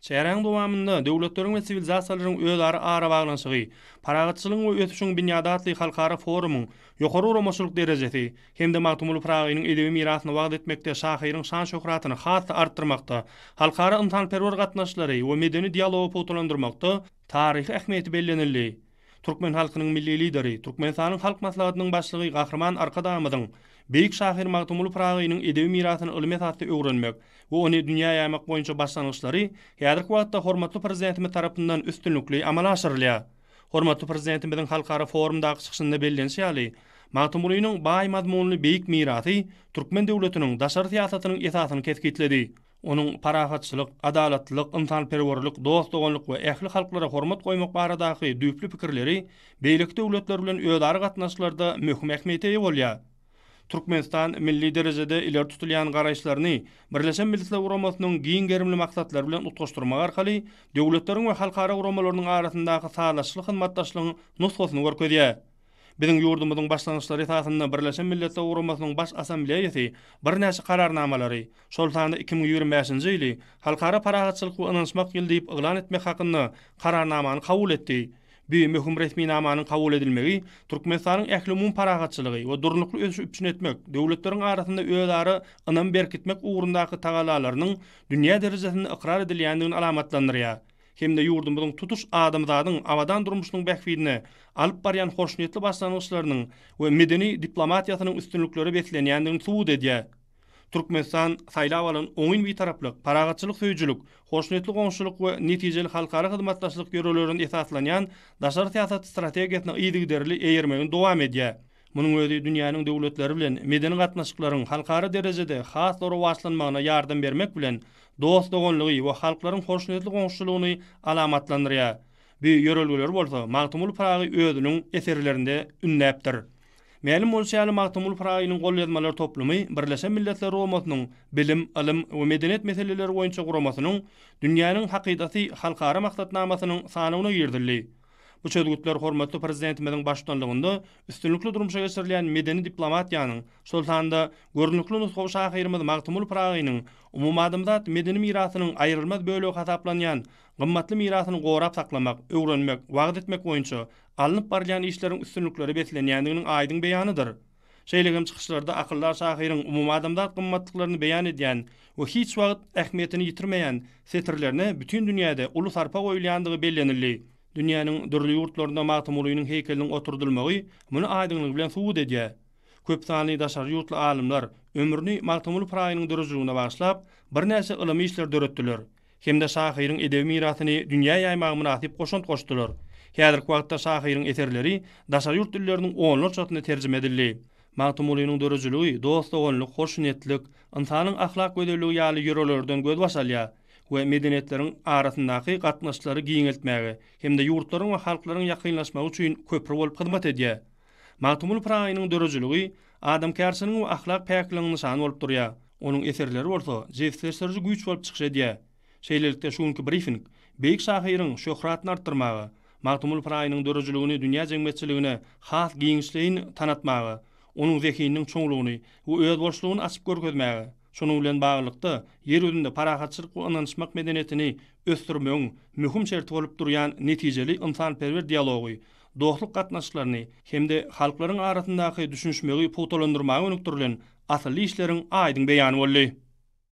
Çäräniň dowamynda döwletleriň we siwilizasiýalaryň özara arabaglanyşygy, parahatçylygyň we ösüşiň binýady atly halkara forumyň ýokary guramaçylyk derejesi hem-de Magtymguly Pyragynyň edebi mirasyny wagyz etmekde şahyryň şan-şöhratyny has-da artdyrmakda, halkara ynsanperwer gatnaşyklary we medeni dialogy pugtalandyrmakda taryhy ähmiýeti bellenildi. Türkmen halkynyň Milli Lideri, Türkmenistanyň Halk Maslahatynyň Başlygy Gahryman Arkadagymyzyň beýik şahyr Magtymguly Pyragynyň edebi mirasyny ylmy esasda öwrenmek we ony dünýä ýaýmak boýunça başlangyçlary häzirki wagtda hormatly Prezidentimiz tarapyndan üstünlikli amala aşyrylýar. Hormatly Prezidentimiziň halkara forumdaky çykyşynda bellenişi ýaly, Magtymgulynyň baý mazmunly beýik mirasy türkmen döwletiniň daşary syýasatynyň esasyny kesgitledi. Onuň parahatçylyk, adalatlylyk, ynsanperwerlik, dost-doganlyk we ähli halklara hormat goýmak baradaky düýpli pikirleri beýleki döwletler bilen özara gatnaşyklarda möhüm ähmiýete eýe bolýar. Türkmenistan milli derejede ileri tutulýan garaýyşlaryny Birleşen Milletler Guramasynyň giň gerimli maksatlary bilen utgaşdyrmak arkaly döwletleriň we halkara guramalarynyň arasyndaky sazlaşykly hyzmatdaşlygyň nusgasyny görkezýär. Biziň ýurdumyzyň başlangyçlary esasynda Birleşen Milletler Guramasynyň Baş Assambleýasy birnäçe Kararnamalary, şol sanda 2025-nji ýyly Halkara parahatçylyk we ynanyşmak ýyly diýip yglan etmek hakynda Kararnamany kabul etdi. Bu möhüm resminamanyň kabul edilmegi Türkmenistanyň ählumumy parahatçylygy we durnukly ösüşi üpjün etmek, döwletleriň arasynda özara ynamy berkitmek ugrundaky tagallalarynyň dünýä derejesinde ykrar edilýändigini alamatlandyrýar. hem-de ýurdumyzyň tutuş adamzadyň abadan durmuşynyň bähbidine alyp barýan hoşniýetli başlangyçlarynyň we medeni diplomatiýasynyň üstünliklere beslenýändigini subut edýär. Türkmenistan saýlap alan oňyn Bitaraplyk, parahatçylyk söýüjilik, hoşniýetli goňşuçylyk we netijeli halkara hyzmatdaşlyk ýörelgelerine esaslanýan daşary syýasat strategiýasyna yzygiderli eýermegini dowam edýär. Munuň özi dünýäniň döwletleri bilen medeni gatnaşyklaryň halkara derejede has-da rowaçlanmagyna ýardam bermek bilen, dost-doganlygy we halklaryň hoşniýetli goňşuçylygyny alamatlandyrýar. Bu ýörelgeleri bolsa Magtymguly Pyragy özüniň eserlerinde ündäpdir. Mälim bolşy ýaly, Magtymguly Pyragynyň golýazmalar toplumy Birleşen Milletler Guramasynyň Bilim, ylym we medeniýet meseleleri boýunça guramasynyň Dünýäniň hakydasy halkara maksatnamasynyň sanawyna girizildi. Bu çözgütler hormatly Prezidentimiziň baştutanlygynda üstünlikli durmuşa geçirilýän medeni diplomatiýanyň, şol sanda görnükli nusgawy şahyrymyz Magtymguly Pyragynyň umumadamzat medeni mirasynyň aýrylmaz bölegi hasaplanýan gymmatly mirasyny gorap saklamak, öwrenmek, wagyz etmek boýunça alnyp barylýan işleriň üstünliklere beslenýändiginiň aýdyň beýanydyr. Şeýle hem çykyşlarda akyldar şahyryň umumadamzat gymmatlyklaryny beýan edýän we hiç wagt ähmiýetini ýitirmeýän setirlerine bütin dünýäde uly sarpa goýulýandygy bellenildi. Dünýäniň dürli ýurtlarynda Magtymgulynyň heýkeliniň oturdylmagy muny aýdyňlygy bilen subut edýär. Köp sanly daşary ýurtly alymlar ömrüni Magtymguly Pyragynyň döredijiligine bagyşlap, birnäçe ylmy işler döretdiler. Hem-de şahyryň edebi mirasyny dünýä ýaýmaga mynasyp goşant goşdular. Häzirki wagtda şahyryň eserleri daşary ýurt dilleriniň onlarçasynda terjime edildi. Magtymgulynyň döredijiligi dost-doganlyk, hoşniýetlilik, ynsanyň ahlak gözelligi ýaly ýörelgelerden gözbaş alýar we medeniýetleriň arasyndaky gatnaşyklary giňeltmäge hem-de ýurtlaryň we halklaryň ýakynlaşmagy üçin köpri bolup hyzmat edýär. Magtymguly Pyragynyň döredijiligi adamkärçiligiň we ahlak päkligiň nyşany bolup durýar. Onuň eserleri bolsa jebisleşdiriji güýç bolup çykyş edýär. Şeýlelikde, şu günki brifing beýik şahyryň şöhratyny artdyrmaga, Magtymguly Pyragynyň döredijiligini dünýä jemgyýetçiligine has giňişleýin tanatmaga, onuň zehininiň çuňlugyny we özboluşlygyny açyp görkezmäge, şonuň bilen baglylykda, Ýer ýüzünde parahatçylyk we ynanyşmak medeniýetini ösdürmegiň möhüm şerti bolup durýan netijeli ynsanperwer dialogy, dostluk gatnaşyklaryny hem-de halklaryň arasyndaky düşünişmegi pugtalandyrmaga gönükdirilen asylly işleriň aýdyň beýany boldy.